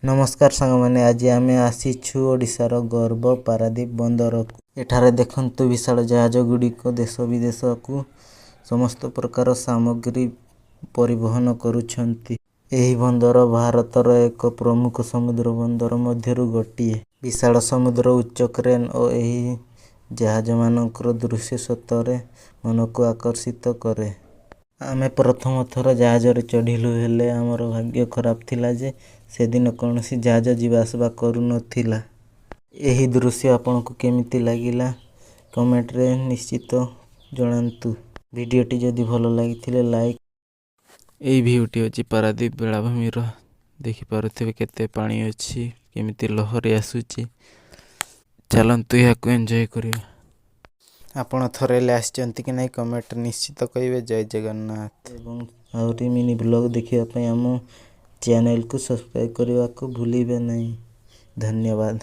ନମସ୍କାର ସାଙ୍ଗମାନେ, ଆଜି ଆମେ ଆସିଛୁ ଓଡ଼ିଶାର ଗର୍ବ ପାରାଦୀପ ବନ୍ଦରକୁ। ଏଠାରେ ଦେଖନ୍ତୁ, ବିଶାଳ ଜାହାଜ ଗୁଡ଼ିକ ଦେଶ ବିଦେଶକୁ ସମସ୍ତ ପ୍ରକାର ସାମଗ୍ରୀ ପରିବହନ କରୁଛନ୍ତି। ଏହି ବନ୍ଦର ଭାରତର ଏକ ପ୍ରମୁଖ ସମୁଦ୍ର ବନ୍ଦର ମଧ୍ୟରୁ ଗୋଟିଏ। ବିଶାଳ ସମୁଦ୍ର, ଉଚ୍ଚ କ୍ରେନ୍ ଓ ଏହି ଜାହାଜମାନଙ୍କର ଦୃଶ୍ୟ ସତରେ ମନକୁ ଆକର୍ଷିତ କରେ। ଆମେ ପ୍ରଥମ ଥର ଜାହାଜରେ ଚଢ଼ିଲୁ, ହେଲେ ଆମର ଭାଗ୍ୟ ଖରାପ ଥିଲା ଯେ ସେଦିନ କୌଣସି ଜାହାଜ ଯିବା ଆସିବା କରୁନଥିଲା। ଏହି ଦୃଶ୍ୟ ଆପଣଙ୍କୁ କେମିତି ଲାଗିଲା, କମେଣ୍ଟରେ ନିଶ୍ଚିତ ଜଣାନ୍ତୁ। ଭିଡ଼ିଓଟି ଯଦି ଭଲ ଲାଗିଥିଲେ ଲାଇକ୍। ଏଇ ଭିୟୁଟି ଅଛି ପାରାଦୀପ ବେଳାଭୂମିର। ଦେଖିପାରୁଥିବେ କେତେ ପାଣି ଅଛି, କେମିତି ଲହରୀ ଆସୁଛି। ଚାଲନ୍ତୁ ଏହାକୁ ଏନ୍ଜୟ କରିବା। ଆପଣ ଥରେ ହେଲେ ଆସିଛନ୍ତି କି ନାହିଁ, କମେଣ୍ଟ ନିଶ୍ଚିତ କହିବେ। ଜୟ ଜଗନ୍ନାଥ। ଏବଂ ଆହୁରି ମିନି ବ୍ଲଗ୍ ଦେଖିବା ପାଇଁ ଆମ ଚ୍ୟାନେଲକୁ ସବସ୍କ୍ରାଇବ୍ କରିବାକୁ ଭୁଲିବେ ନାହିଁ। ଧନ୍ୟବାଦ।